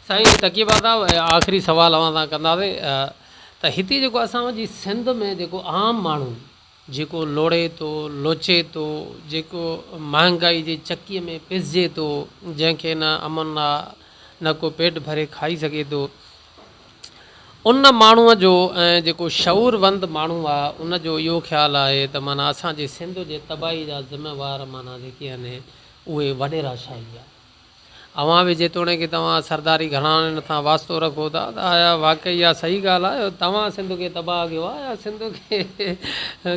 سائين تقي عباس صاحب آخري سوال اوهان سان ڪنداسين ته هتي جيڪو اسان جي سنڌ ۾ جيڪو عام ماڻهو جيڪو لوڙي ٿو لوچي ٿو جيڪو مهانگائي جي چڪيء ۾ پسجي ٿو جنهن کي نه امن آ نه ڪو پيٽ ڀري کائي سگهي ٿو ان ماڻهوء جو ۽ جيڪو شعور وند ماڻهو آ ان جو اهو خيال آهي ته معنيٰ اسان جي سنڌ جي تباهي جا ذميوار معنيٰ جيڪي آهن اهي وڏيرا شاهي آ. اوهان به جيتوڻيڪ توهان سرداري گهراڻن سان واسطو رکو ٿا ته آيا واقعي اها صحيح ڳالهه آهي توهان سنڌ کي تباهه ڪيو آ يا سنڌ کي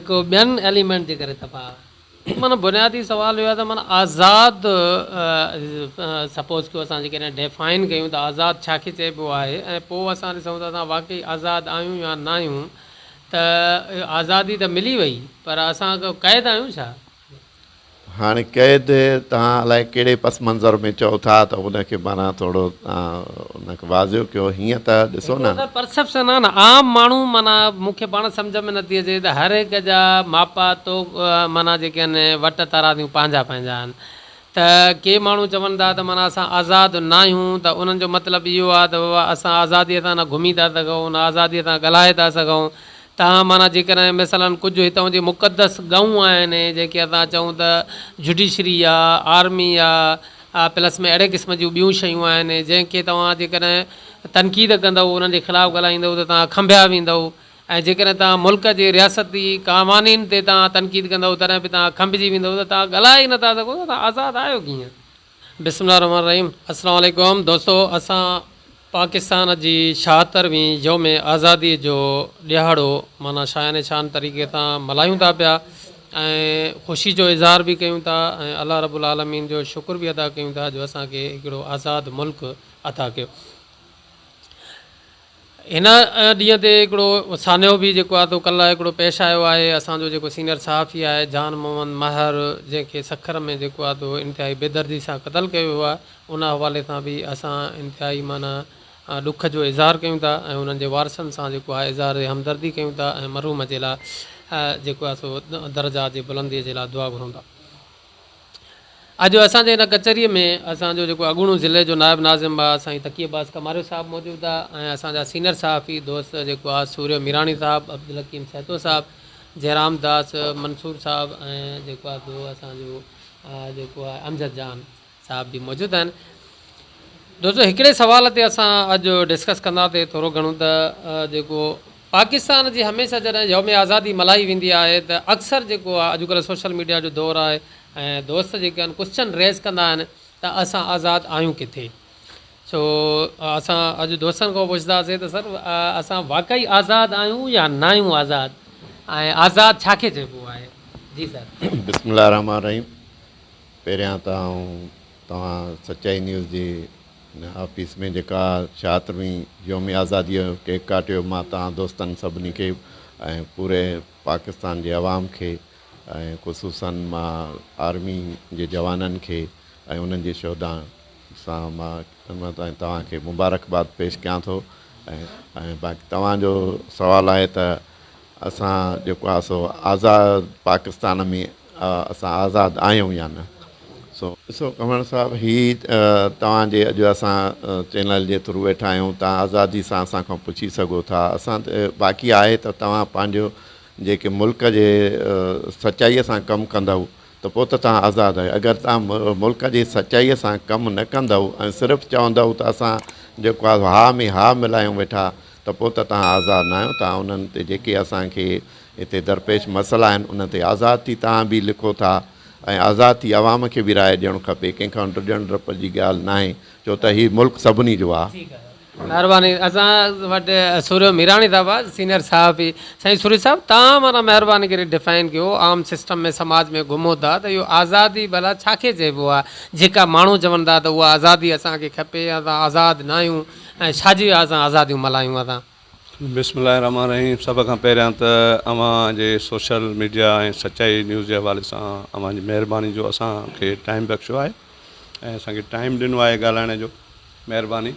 ڪو ٻين ايليمينٽ جي ڪري تباهه معنيٰ بنيادي سوال اهو آهي ته معنيٰ آزاد سپوز ڪيو اسان جيڪڏهن ڊيفائن ڪيون ته آزاد ڇا کي چئبو آهي ۽ پوء اسان ڏسون ته اسان واقعي آزاد آهيون يا نه آهيون ته آزادي ته ملي وئي پر اسان قيد آهيون ڇا؟ هاڻي قيد توهان الائي ڪهڙي پس منظر ۾ چئو ٿا ته ان کي معنيٰ ٿورو توهان ان کي واضح ڪيو هيئن ته ڏسو نه. هڪڙو ته پرسيپشن آ نه عام ماڻهو معنيٰ مون کي پاڻ سمجهه ۾ نٿي اچي ته هر هڪ جا ماپا تو معنيٰ جيڪي آهن وٽ ترازيون پنهنجا پنهنجا آهن ته ڪي ماڻهو چون ٿا ته معنيٰ اسان آزاد ناهيون ته انهن جو مطلب اهو آ ته بابا اسان آزاديء سان نه گهمي ٿا سگهون نه آزاديء سان ڳالهائي ٿا سگهون تاهم معنيٰ جيڪڏهن مثلاً ڪجهه هتئون جي مقدس ڳئون آهن جنهن کي اسان چئون ته جڊيشري آ، آرمي آ، پلس ۾ اهڙي قسم جون ٻيون شيون آهن جنهن کي توهان جيڪڏهن تنقيد ڪندؤ انهن جي خلاف ڳالهائيندؤ ته توهان کنڀيا ويندؤ ۽ جيڪڏهن توهان ملڪ جي رياستي قوانين تي توهان تنقيد ڪندؤ تڏهن به توهان کنڀجي ويندؤ ته توهان ڳالهائي ئي نٿا سگهو ته توهان آزاد آهيو ڪيئن؟ بسم الله الرحمن الرحيم السلام عليڪم دوستو اسان پاڪستان جي 76 وين يوم آزادي جو ڏهاڙو معنيٰ شايان شان طريقي سان ملهايون ٿا پيا ۽ خوشي جو اظهار به ڪيون ٿا ۽ الله رب العالمين جو شڪر به ادا ڪيون ٿا جو اسان کي هڪڙو آزاد ملڪ عطا ڪيو. هن ڏينهن تي هڪڙو سانحو به جيڪو آهي سو ڪلهه هڪڙو پيش آيو آهي اسان جو جيڪو سينئر صحافي آهي جان محمد مهر جنهن کي سکر ۾ جيڪو آهي سو انتهائي بيدردي سان قتل ڪيو ويو آهي ان حوالي سان به اسان انتهائي معنيٰ ڏک جو اظهار ڪيون ٿا ۽ انهن جي وارثن سان جيڪو آهي اظهار همدردي ڪيون ٿا ۽ مرحوم جي لاء جيڪو آهي سو درجات جي بلندي جي لاء دعا گهرون ٿا. اڄ اسان جي هن ڪچهريء ۾ اسان جو جيڪو اڳوڻو ضلعي جو نائب ناظم آ سائين تقي عباس ڪماريو صاحب موجود آ ۽ اسان جا سينئر صحافي دوست جيڪو آ سوريو ميراڻي صاحب، عبدالحڪيم سهتو صاحب، جئرام داس، منصور صاحب ۽ جيڪو آ سو اسان جو جيڪو آ امجد جان صاحب به موجود آهن. دوستو هڪڙي سوال تي اسان اڄ ڊسڪس ڪنداسين ٿورو گهڻو ته جيڪو پاڪستان جي هميشه جڏهن يوم آزادي ملهائي ويندي آهي ته اڪثر جيڪو آهي اڄڪلهه سوشل ميڊيا جو دور آهي ۽ دوست جيڪي آهن ڪوسچن ريز ڪندا آهن ته اسان آزاد آهيون ڪٿي سو اسان اڄ دوستن کان پڇنداسين ته سر اسان واقعي آزاد آهيون يا نه آهيون آزاد ۽ آزاد ڇا کي چئبو آهي جي سر. بسم الله الرحمٰن الرحيم پهريان ته آئون توهان سچائي نيوز جي هن آفيس ۾ جيڪا ڇاهتروين يوم آزاديء جو ڪيڪ ڪاٽيو مان توهان دوستن سڀني کي ۽ پوري پاڪستان جي عوام کي ۽ خصوصن مان آرمي جي جوانن کي ۽ انهن جي شهداء سان مان توهان کي مبارڪباد پيش ڪيان ٿو ۽ باقي توهان جو سوال آهي ته اسان جيڪو آهي سو آزاد پاڪستان ۾ اسان آزاد آهيون يا نه سو ڏسو ڪنور صاحب هي توهان جي اڄ اسان چينل جي ٿرو ويٺا آهيون توهان آزادي سان اسان کان پڇي سگهو ٿا اسان باقي آهي ته توهان پنهنجو جيڪي ملڪ جي سچائي سان ڪم ڪندؤ ته پوء ته توهان آزاد آهيو اگر توهان ملڪ جي سچائي سان ڪم نه ڪندؤ ۽ صرف چوندؤ ته اسان جيڪو آهي ها ۾ ها ملايون ويٺا ته پوء ته توهان آزاد نه آهيو، توهان انهن تي جيڪي اسان کي هتي درپيش مسئلا آهن انهن تي آزاد ٿي توهان به لکو ٿا ۽ آزاد ٿي عوام کي به راء ڏيڻ کپي، ڪنهن کان ڊڄڻ ڊپ جي ڳالهه ناهي ڇو ته هي ملڪ سڀني جو آهي. ٺيڪ آهي مهرباني اسان وٽ سوريو ميراڻي صاحب آهي سينئر صحافي سائين سوريو صاحب توهان معنيٰ مهرباني ڪري ڊفائن ڪيو عام سسٽم ۾ سماج ۾ گهمو ٿا ته اهو آزادي ڀلا ڇا کي چئبو آهي جيڪا ماڻهو چون ٿا ته اها آزادي اسان کي کپي اسان آزاد ناهيون ۽ ڇا جي اسان آزاديون ملهايون اسان. بسم الله الرحمٰن الرحيم سڀ کان پهريان ته اوهان جي سوشل ميڊيا ۽ سچائي نيوز جي حوالي سان اوهان جي مهرباني جو اسان کي ٽائيم بخشيو آهي ۽ اسان کي ٽائيم ڏنو آهي ڳالهائڻ جو مهرباني.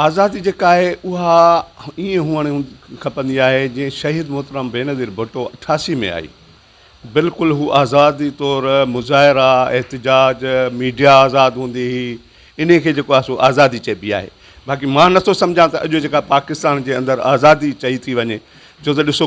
آزادي جيڪا آهي اها ائين هئڻ کپندي آهي جيئن شهيد محترم بينظير ڀٽو 88 ۾ آئي بلڪل هو آزادي طور مظاهرا، احتجاج، ميڊيا آزاد هوندي هئي، انهي کي جيڪو آهي سو آزادي چئبي آهي. باقي مان نٿو سمجهان ته اڄ جيڪا پاڪستان جي اندر آزادي چئي ٿي وڃي ڇو ته ڏسو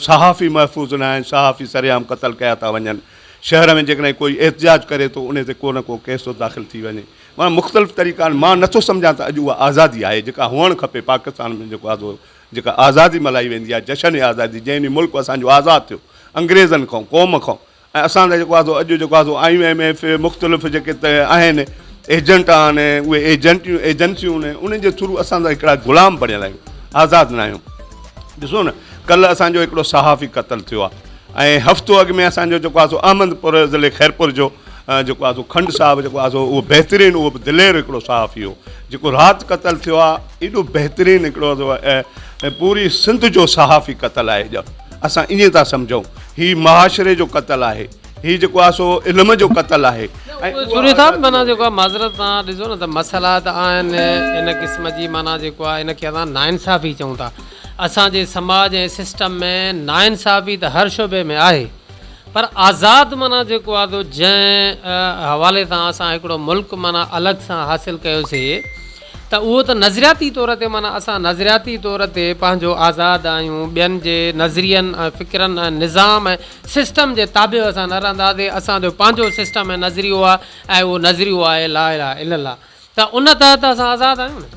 صحافي محفوظ نه آهن، صحافي سرعام قتل ڪيا ٿا وڃن، شهر ۾ جيڪڏهن ڪوئي احتجاج ڪري ٿو انهي تي ڪو نه ڪو ڪيس ٿو داخل ٿي وڃي. معنيٰ مختلف طريقا آهن. مان نٿو سمجهان ته اڄ اها آزادي آهي جيڪا هئڻ کپي پاڪستان ۾ جيڪو آهي سو جيڪا آزادي ملهائي ويندي آهي جشن آزادي جنهن ڏينهن ملڪ اسان جو آزاد ٿيو انگريزن کان قوم کان ۽ اسان ته جيڪو آهي سو اڄ جيڪو آهي سو I M F مختلف جيڪي آهن ايجنٽ آهن اهي ايجنٽيون ايجنسيون آهن انهن جي ٿرو اسان ته هڪڙا غلام بڻيل آهيون آزاد نه آهيون ڏسو نه ڪلهه اسان جو هڪڙو صحافي قتل ٿيو آهي ۽ هفتو اڳ ۾ اسان جو جيڪو آهي سو احمد پور ضلعي خيرپور جو جيڪو آهي سو کنڊ صاحب جيڪو آهي سو اهو بهترين اهو به دلير هڪڙو صحافي هو جيڪو رات قتل ٿيو آهي ايڏو بهترين هڪڙو پوري سنڌ جو صحافي قتل آهي ڄڻ اسان ائين ٿا سمجهون هي معاشري جو قتل آهي هي جيڪو آهي سو علم جو قتل آهي ۽ سوري صاحب معنيٰ جيڪو آهي معذرت سان ڏسو نه ته مسئلا ته آهن ان قسم جي معنيٰ جيڪو آهي ان کي اسان ناانصافي چئون ٿا اسان جي سماج ۽ سسٽم ۾ ناانصافي ته هر شعبي ۾ آهي پر آزاد معنيٰ جيڪو آهي سو جنهن حوالي سان اسان هڪڙو ملڪ معنيٰ الڳ سان حاصل ڪيوسي ته اهو ته نظرياتي طور تي معنيٰ اسان نظرياتي طور تي پنهنجو آزاد آهيون، ٻين جي نظرين ۽ فڪرن ۽ نظام ۽ سسٽم جي تابع اسان نه رهنداسين، اسان جو پنهنجو سسٽم ۽ نظريو آهي ۽ اهو نظريو آهي لا اله الا الله ته ان تحت اسان آزاد آهيون نه.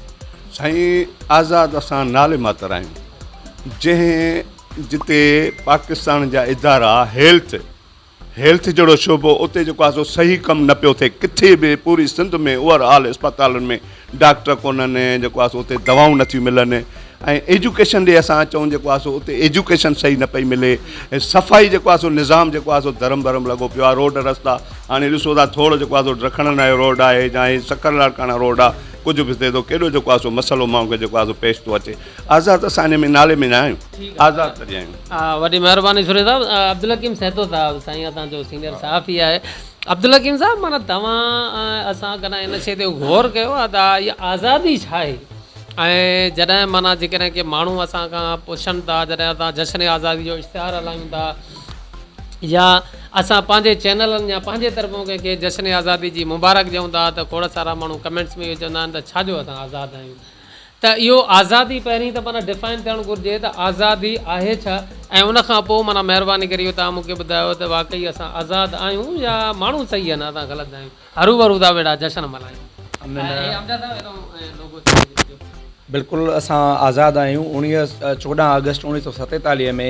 سائين آزاد اسان نالي ماتر آهيون، جنهن جتي پاڪستان جا ادارا هيلٿ، هيلٿ جهڙو شعبو اتي جيڪو آهي سو صحيح ڪم نه پيو ٿئي ڪٿي به پوري سنڌ ۾ اوور آل اسپتالن ۾ ڊاڪٽر ڪونهن جيڪو آهي سو اتي دوائون نٿيون ملن ۽ ايجوڪيشن ڏي اسان اچون جيڪو آهي سو اتي ايجوڪيشن صحيح نه پئي ملي ۽ صفائي جيڪو آهي سو نظام جيڪو آهي سو درم برم لڳو پيو آهي روڊ رستا هاڻي ڏسو ٿا ٿوڙ جيڪو آهي سو ڊکڻن جو روڊ آهي يا هي سکر لاڙڪاڻا روڊ آهي ڪجهه به ٿئي ٿو ڪيڏو جيڪو آهي سو مسئلو ماڻهو کي جيڪو آهي سو پيش ٿو اچي آزاد اسان ان ۾ نالي ۾ نه آهيون آزاد تڏهن آهيون. وڏي مهرباني سوري صاحب عبدالحڪيم سهتو صاحب سائين اسان جو سينئر صحافي آهي عبدالحڪيم صاحب معنيٰ توهان اسان ڪڏهن ان شي تي غور ڪيو آهي ته هي آزادي ڇا آهي ۽ جڏهن معنيٰ جيڪڏهن ڪي ماڻهو اسان کان پڇن ٿا جڏهن اسان جشن آزادي جو اشتهار هلايون ٿا يا اسان پنهنجي چينلن يا پنهنجي طرفون ڪنهن کي جشن آزادي جي مبارڪ ڏيون ٿا ته کوڙ سارا ماڻهو ڪمينٽس ۾ اهو چوندا آهن ته ڇا جو اسان آزاد آهيون ته اهو آزادي پهرين ته معنيٰ ڊفائن ٿيڻ گهرجي ته آزادي آهي ڇا ۽ ان کان پوء معنيٰ مهرباني ڪري اهو توهان مون کي ٻڌايو ته واقعي اسان آزاد آهيون يا ماڻهو صحيح آهن اسان غلط آهيون هروڀرو ٿا ويڙها جشن ملهايون. ۽ امجد صاحب هيڏو لوگو چينج ڏجو. بلڪل اسان آزاد آهيون اوڻيهه 14 آگسٽ 1947 ۾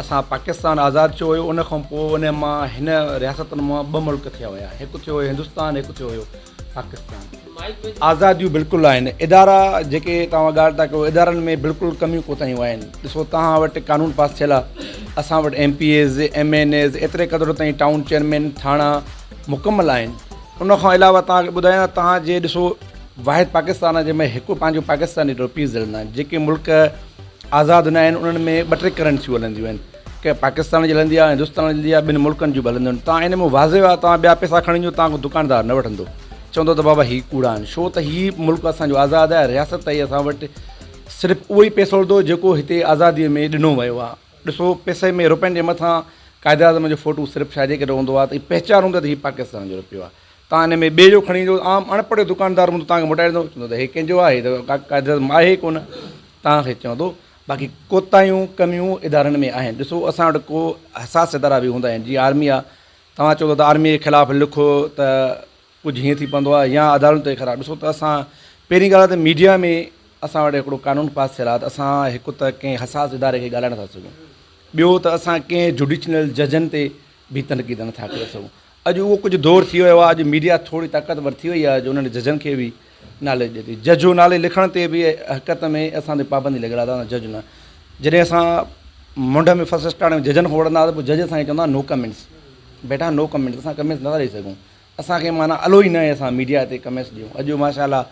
اسان پاڪستان آزاد ٿيو هيو ان کان پوء ان مان هن رياستن مان ٻه ملڪ ٿيا هيا هڪ ٿيو هيو هندستان هڪ ٿيو هيو پاڪستان آزاديون بلڪل آهن ادارا جيڪي توهان ڳالهه ٿا ڪيو ادارن ۾ بلڪل ڪميون ڪوتاهيون آهن ڏسو توهان وٽ قانون پاس ٿيل آهي اسان وٽ M P As M N As ايتري قدر تائين ٽائون چيئرمين ٿاڻا مڪمل آهن ان کان علاوه توهان کي ٻڌايان توهان جي ڏسو واحد پاڪستان آهي جنهن ۾ هڪ پنهنجو پاڪستاني روپيز هلندا آهن جيڪي ملڪ آزاد نه آهن انهن ۾ ٻه ٽي ڪرنسيون هلنديون آهن ڪنهن پاڪستان جي هلندي آهي هندستان جي هلندي آهي ٻن ملڪن جون به هلنديون آهن تان ان ۾ واضح آهي توهان ٻيا پئسا کڻي وڃو توهان کان دڪاندار نه وٺندو چوندو ته بابا هي ڪوڙا آهن ڇو ته هي ملڪ اسان جو آزاد آهي رياست آهي اسان وٽ صرف اهو ئي پئسو هلندو جيڪو هتي آزادي ۾ ڏنو ويو آهي ڏسو پئسي ۾ روپين جي مٿان قائد اعظم جو فوٽو صرف ڇا جي ڪري هوندو آهي ته هي پهچان هوندو آهي ته هي پاڪستان جو روپيو آهي توهان ان ۾ ٻئي جو کڻي ايندو عام اڻ پڙهيو دڪاندار هوندو توهان کي موٽائي ڏيندو چوندو ته هي ڪنهن جو آهي هي ته قائد اعظم آهي ئي ڪونه توهان کي چوندو باقي ڪوتاهيون ڪميون ادارن ۾ آهن ڏسو اسان وٽ ڪو حساس ادارا به هوندا آهن جيئن آرمي آهي توهان چئو ٿا ته آرمي جي خلاف لکو ته ڪجهه هيئن ٿي پوندو آهي يا عدالتن جي خلاف ڏسو ته اسان پهرين ڳالهه ته ميڊيا ۾ اسان وٽ هڪڙو قانون پاس ٿيل آهي ته اسان هڪ ته ڪنهن حساس اداري کي ڳالهائي نٿا سگهون ٻيو ته اسان ڪنهن جوڊيشنل ججن تي به تنقيد نٿا ڪري سگهون اڄ اهو ڪجهه دور ٿي ويو آهي اڄ ميڊيا ٿوري طاقتور ٿي وئي آهي جو انهن ججن کي به نالي ڏئي ٿي جج جو نالي لکڻ تي به حقيقت ۾ اسان تي پابندي لڳل آهي ته جج نه جڏهن اسان منڍ ۾ فرسٽ اسٽارٽ ۾ ججن کان وٺندا هئاسين پوء جج اسان کي چوندا نو ڪمينٽس بيٽا نو ڪمينٽس اسان ڪمينٽس نٿا ڏئي سگهون اسان کي معنيٰ الو ئي نه آهي اسان ميڊيا تي ڪمينٽس ڏيون اڄ ماشاء الله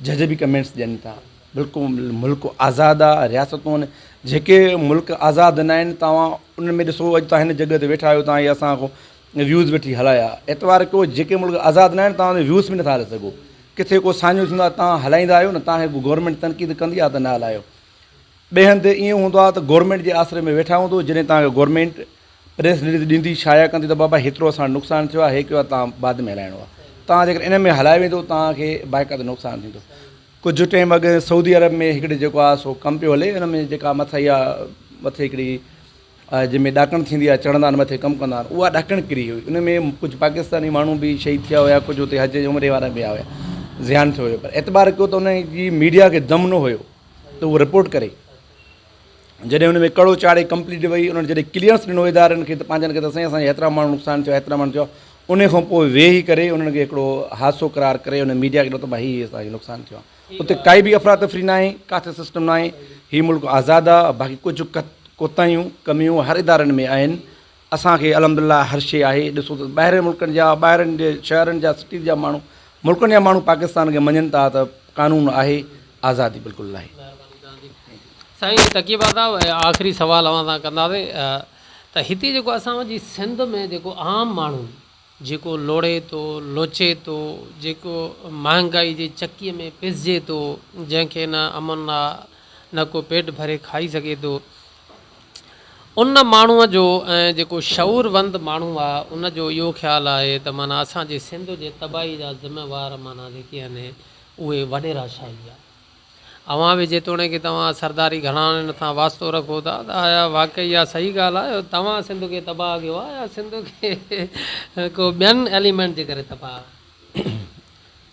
جج به ڪمينٽس ڏين ٿا بلڪل ملڪ آزاد آ رياستون جيڪي ملڪ آزاد نه آهن توهان ان ۾ ڏسو اڄ توهان هن جڳهه تي ويٺا آهيو توهان هي اسان کان ويوز وٺي هلايا اعتبار ڪيو جيڪي ملڪ آزاد نه آهن توهان ان ويوز به نٿا هلائي سگهو ڪٿي ڪو ساڃو ٿيندو آهي توهان هلائيندا آهيو نه توهان کي گورنمينٽ تنقيد ڪندي آهي ته نه هلايو ٻئي هنڌ ائين هوندو آهي ته گورنمينٽ جي آسري ۾ ويٺا هوندو جڏهن توهان کي گورنمينٽ پريس رليز ڏيندي شايع ڪندي ته بابا هيترو اسان نقصان ٿيو آهي هي ڪيو آهي توهان بعد ۾ هلائڻو آهي. توهان جيڪڏهن ان ۾ هلائي ويندو توهان کي باقاعده نقصان ٿيندو. ڪجهه ٽائيم اڳ سعودي عرب ۾ هڪڙي جيڪو آهي سو ڪم پيو هلي ان ۾ جيڪا مٿي اها مٿي هڪڙي جنهن ۾ ڏاڪڻ ٿيندي آهي چڙهندا آهن مٿي ڪم ڪندا آهن اها ڏاڪڻ ڪري هئي ان ۾ ڪجهه پاڪستاني ماڻهو به شهيد ٿيا هيا ڪجهه اتي حج عمري وارا به آيا هيا زيان ٿيو هيو پر اعتبار ڪيو ته ان جي ميڊيا کي دم نه هيو ته اهو رپورٽ ڪري جڏهن ان ۾ ڪڙو چاڙهي ڪمپليٽ وئي انهن جڏهن ڪليئرنس ڏنو ادارن کي ته پنهنجن کي ته سائين اسان جا هيترا ماڻهو نقصان ٿيو هيترا ماڻهو ٿيو ان کان پوء ويهي ڪري انهن کي هڪڙو حادثو قرار ڪري ان ميڊيا کي ڏنو ته ڀائي هي اسان کي نقصان ٿيو آهي اتي ڪائي به افراتفري ناهي ڪاٿي سسٽم ناهي هي ملڪ آزاد آهي باقي ڪجهه ڪوتاهيون ڪميون هر ادارن ۾ آهن اسان کي الحمد لله هر شيء آهي ڏسو ته ٻاهرين ملڪن جا ٻاهرن جي شهرن جا سٽيز جا ماڻهو ملڪن جا ماڻهو پاڪستان کي مڃن ٿا ته قانون آهي آزادي بلڪل آهي. سائين تقي صاحب آخري سوال اوهان سان ڪنداسين ته هتي جيڪو اسان جي سنڌ ۾ جيڪو عام ماڻهو جيڪو لوڙهي ٿو، لوچي ٿو، جيڪو مهانگائي جي چڪيء ۾ پيسجي ٿو، جنهن کي نه امن آ، نه ڪو پيٽ ڀري کائي سگهي ٿو، ان ماڻهوء جو ۽ جيڪو شعور وند ماڻهو آ، ان جو اهو خيال آهي ته معنيٰ اسان جي سنڌ جي تباهي جا ذميوار معنيٰ جيڪي آهن اهي وڏيرا شاهي آ. اوهان به جيتوڻيڪ توهان سرداري گهراڻن سان واسطو رکو ٿا ته آيا واقعي اها صحيح ڳالهه آهي توهان سنڌ کي تباهه ڪيو آهي يا سنڌ کي ڪو ٻين ايليمينٽ جي ڪري تباهه.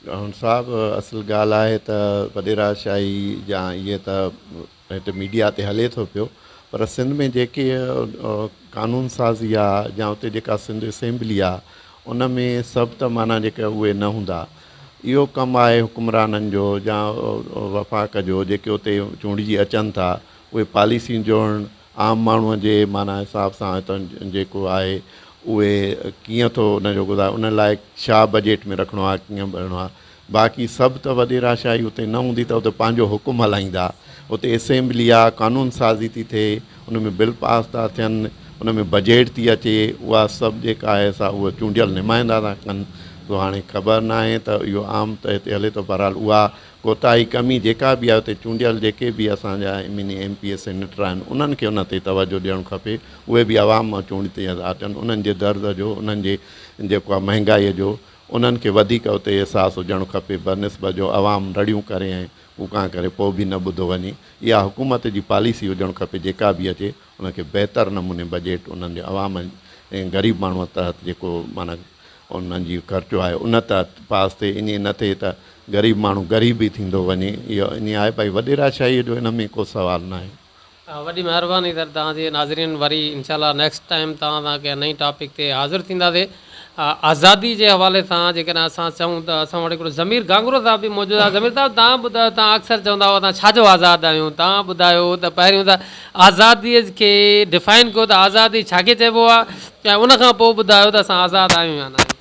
گهڻ صاحب اصل ڳالهه آهي ته وڏيرا شاهي جا اهي ته هتي ميڊيا تي هلي ٿو پيو پر سنڌ ۾ جيڪي قانون سازي آ يا اتي جيڪا سنڌ اسيمبلي آ ان ۾ سڀ ته معنيٰ جيڪي اهي نه هوندا اهو ڪم آهي حڪمرانن جو يا وفاق جو جيڪي اتي چونڊجي اچن ٿا اهي پاليسيون جوڙڻ عام ماڻهو جي معنيٰ حساب سان هتان جيڪو آهي اهي ڪيئن ٿو ان جو گذارو ان لاء ڇا بجيٽ ۾ رکڻو آهي ڪيئن ڀرڻو آهي باقي سڀ ته وڏيرا شاهي اتي نه هوندي ته اتي پنهنجو حڪم هلائيندا. اتي اسيمبلي آ، قانون سازي ٿي ٿئي، ان ۾ بل پاس ٿا ٿين، ان ۾ بجيٽ ٿي اچي، اها سڀ جيڪا آهي سا اهي چونڊيل نمائندا ٿا ڪن. سو هاڻي خبر ناهي ته اهو عام ته هتي هلي ٿو بهرحال اها ڪوتاهي ڪمي جيڪا به آهي اتي چونڊيل جيڪي به اسان جا M N A, M P A, senator آهن انهن کي ان تي توجهه ڏيڻ کپي. اهي به عوام مان چونڊي ٿا اچن انهن جي درد جو انهن جي جيڪو آهي مهنگائي جو انهن کي وڌيڪ اتي احساس هجڻ کپي بنسبت جو عوام رڙيون ڪري ۽ ڪوڪان ڪري پوء به نه ٻڌو وڃي. اها حڪومت جي پاليسي هجڻ کپي جيڪا به اچي ان کي بهتر نموني بجيٽ انهن جي عوام ۽ غريب ماڻهو تحت جيڪو معنيٰ انهن جي خرچو آهي ان تحت پاس ٿئي ائين نه ٿئي ته غريب ماڻهو غريب ئي ٿيندو وڃي اهو ائين آهي ڀائي وڏيرا شاهي جو ان ۾ ڪو سوال ناهي. وڏي مهرباني سر توهان جي ناظرين وري انشاء الله نيڪسٽ ٽائيم توهان سان ڪنهن نئين ٽاپڪ تي حاضر ٿينداسي آزادي جي حوالي سان جيڪڏهن اسان چئون ته اسان وٽ هڪڙو ضمير گانگرو صاحب به موجود آهي ضمير صاحب توهان ٻڌايو توهان اڪثر چوندا هئا اسان ڇا جو آزاد آهيون توهان ٻڌايو ته پهريون ته آزادي کي ڊفائن ڪيو ته آزادي ڇا کي چئبو آهي ۽ ان کان پوء ٻڌايو ته اسان آزاد آهيون يا نه آهيون.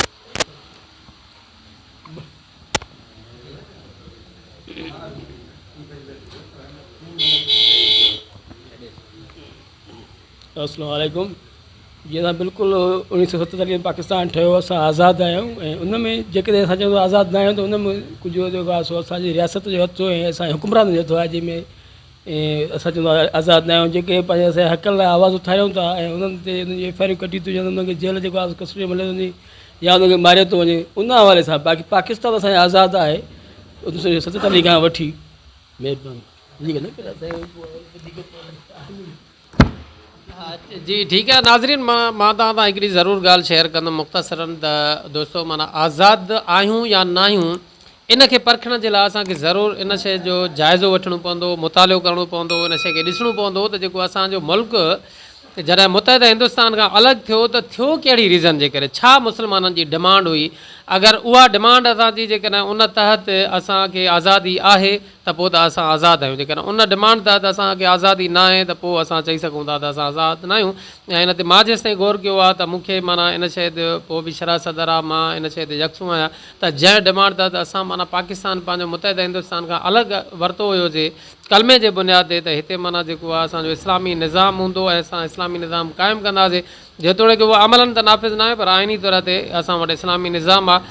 السلام عليڪم جي اسان بلڪل اوڻيهه سو ستيتاليهه ۾ پاڪستان ٺهيو اسان آزاد آهيون ۽ ان ۾ جيڪڏهن اسان چئون ته آزاد نه آهيون ته ان ۾ ڪجهه جيڪو آهي سو اسانجي رياست جو هٿ ۽ اسانجي حڪمرانن جو هٿ آهي جنهن ۾ ۽ اسان چوندا آزاد نه آهيون جيڪي پنهنجي اسانجي حقن لاء آواز اٿاريون ٿا ۽ انهن تي انهن جي ايف I آرون ڪڍي ٿيون وڃن انهن کي جيل جيڪو آهي ڪسٽڊي ۾ هليو وڃي يا انهن کي ماريو ٿو وڃي ان حوالي سان باقي پاڪستان اسانجو آزاد آهي 1947 کان وٺي مهرباني جي ٺيڪ آهي ناظرين مان مان توهان سان هڪڙي ضرور ڳالهه شيئر ڪندم مختصرا ته دوستو معنيٰ آزاد آهيون يا ناهيون ان کي پرکڻ جي لاء اسان کي ضرور ان شيء جو جائزو وٺڻو پوندو مطالعو ڪرڻو پوندو ان شيء کي ڏسڻو پوندو ته جيڪو اسان جو ملڪ جڏهن متحده هندستان کان الڳ ٿيو ته ٿيو ڪهڙي ريزن جي ڪري ڇا مسلمانن جي ڊمانڊ هئي اگر اها ڊمانڊ اسان جي جيڪڏهن ان تحت اسان کي آزادي آهي ته پوء ته اسان آزاد آهيون جيڪڏهن ان ڊمانڊ تحت اسان کي آزادي ناهي ته پوء اسان چئي سگهون ٿا ته اسان آزاد ناهيون ۽ ان تي مان جيستائين غور ڪيو آهي ته مون کي معنيٰ ان شيء تي پوء به شرح صدر آهي مان ان شيء تي يڪسون آهيان ته جنهن ڊمانڊ تحت اسان معنيٰ پاڪستان پنهنجو متحده هندستان کان الڳ ورتو هيو جي ڪلمي جي بنياد تي ته هتي معنيٰ جيڪو آهي اسان جو اسلامي نظام هوندو ۽ اسان اسلامي نظام قائم ڪنداسين جيتوڻيڪ اهو عملاً ته نافذ ناهي پر آئيني طور تي اسان وٽ اسلامي نظام آهي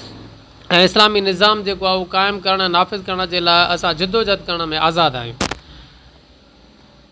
۽ اسلامي نظام جيڪو آهي اهو قائم ڪرڻ ۽ نافذ ڪرڻ جي لاء اسان جدوجھد ڪرڻ ۾ آزاد آهيون.